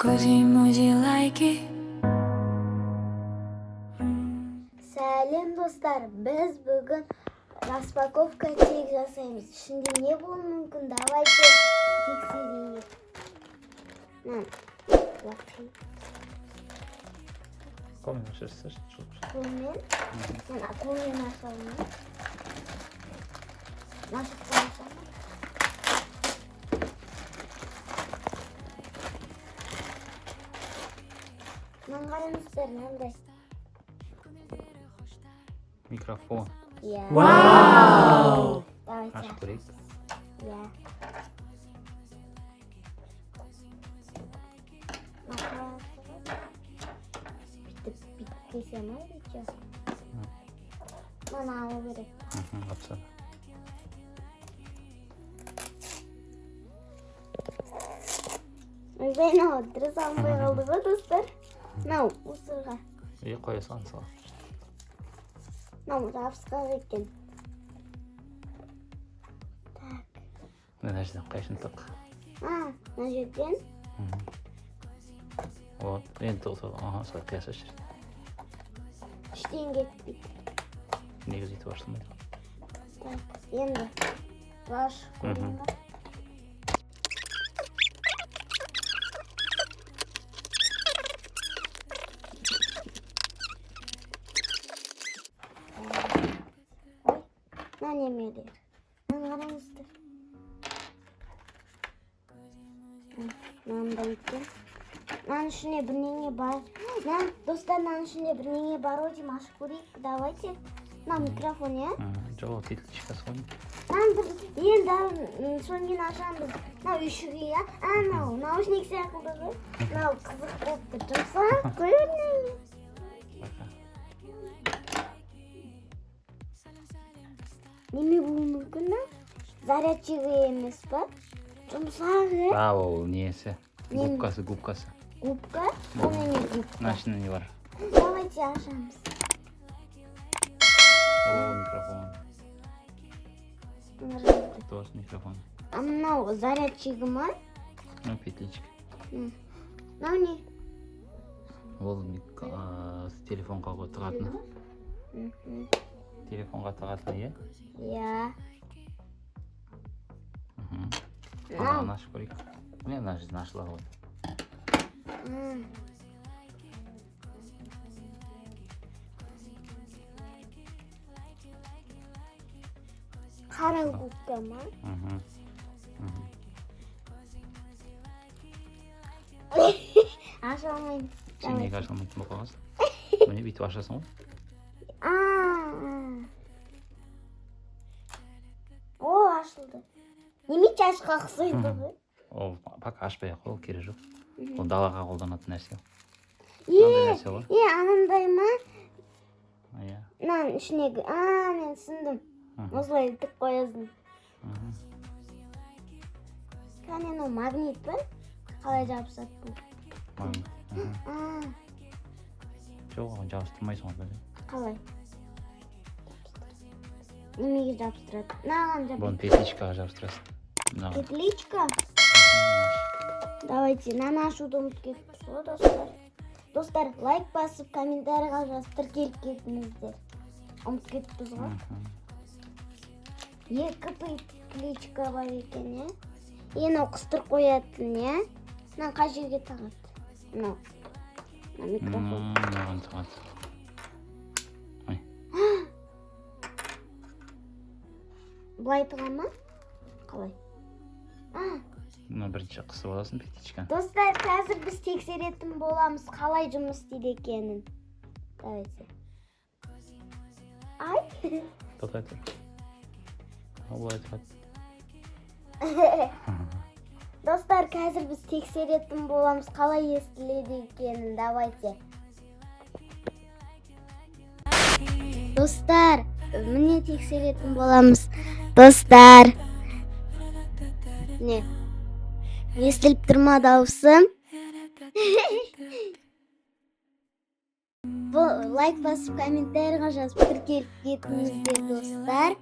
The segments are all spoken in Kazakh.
Кози-музи лайки. Сәлем, достар! Біз бүгін распаковка чек жасаймыз. Ішінде не болуы мүмкін? Давайте тексерейік. На, лақи. Қолмен ашасыз. Қолмен. Мен қолмен аша алмаймын. Мына жақтан ашамын. Мынаны қараңыздар, мынандай. Микрофон. Иә. Вау! Давайте. Ашып көрейік. Иә. Мына қалай ашылады? Бүйтіп, бүйтіп кесе ма или че? Мынаны алу керек. Алып тастады. Ойбай, мынау дұрыс алынбай қалды ғой, достар. Мынау мусорға. Е, қоя салын сала. Мынау жабысқақ екен. Так. Мына жерден қайшыны тық. А, мына жерден. Вот енді сол, аха, солай қия салшы. Іштен кетпейді. Негізі өйтіп ашылмайды. Так, енді былай ашып көрейін ба? Ой, мына немелер. Мынаны қараңыздар. Мынандай екен. Мынаның ішінде бірдеңе бар. Мына, достар, мынаның ішінде бірдеңе бар ғой деймін, ашып көрейік. Давайте. Мына микрофон, иә? Жоқ, ол петличкасы ғой. Мынаны бір енді содан кейін ашамыз. Мынау үйшігі, иә? А, мынау наушник сияқты ғой. Мынау қызық болып тұр. Жұмсақ қой бірдеңе. Байқа. Неме болуы мүмкін мына? Зарядчигі емес па? Жұмсақ, иә? А, ол несі? Не? Губкасы, губкасы. Губка? Ол неме губка? Мына ішінде не бар? Давайте ашамыз. О, микрофон. Қараңыздар. Тоже микрофон. А мынау зарядчигі ма? Мынау петличка. Мынау не? Ол телефонға тығатыны. Телефонға тығатыны, иә? Иә. Мынау. Мынаны ашып көрейік. Міне, мына жерден ашылады ғой. Қара губка ма? Мхм. Аша алмаймын. Сен неге аша алмайтын болып қалғансың? Міне, бүйтіп ашасың ғой. А, о, ашылды. Неме чашқа ұқсайды ғой. Ол пока ашпай ақ қой, ол керегі жоқ. Ол далаға қолданатын нәрсе. Е, Мынандай нәрсе ғой. е, анандай ма? Иә. Мынаның ішіне, а, мен түсіндім. Осылай тік қоясың. Кәне, мынау магнит па? Қалай жабысады бұл? Магнит. А, Жоқ, оған жабыстырмайсың ғой бәле. Қалай? Немеге жабыстырады? Мынаған жаб. Бұны петличкаға жабыстырасың. Мынаған. Петличка? Давайте, мынаны ашуды ұмытып кетіппіз ғой, достар. Достар, лайк басып, комментарийға жазып, тіркеліп кетіңіздер. Ұмытып кетіппіз ғой. Екі петличка бар екен, иә? Е, мынау қыстырып қоятын, иә? Мынаны қай жерге тағады? Мынау. Мына микрофон. Мынаған тағады. Ой. Былай тыға ма? Қалай? А, Мына бірінші қысып аласың петличканы. Достар, қазір біз тексеретін боламыз, қалай жұмыс істейді екенін. Давайте. Ай! Тоқтай тұр. Ал, былай тұрады. Достар, қазір біз тексеретін боламыз, қалай естіледі екенін. Давайте. Достар, міне, тексеретін боламыз. Достар. Не? Естіліп тұр ма дауысым? Бұл лайк басып, комментарийға жазып, тіркеліп кетіңіздер, достар.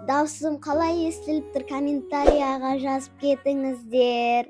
Дауысым қалай естіліп тұр, комментарияға жазып кетіңіздер.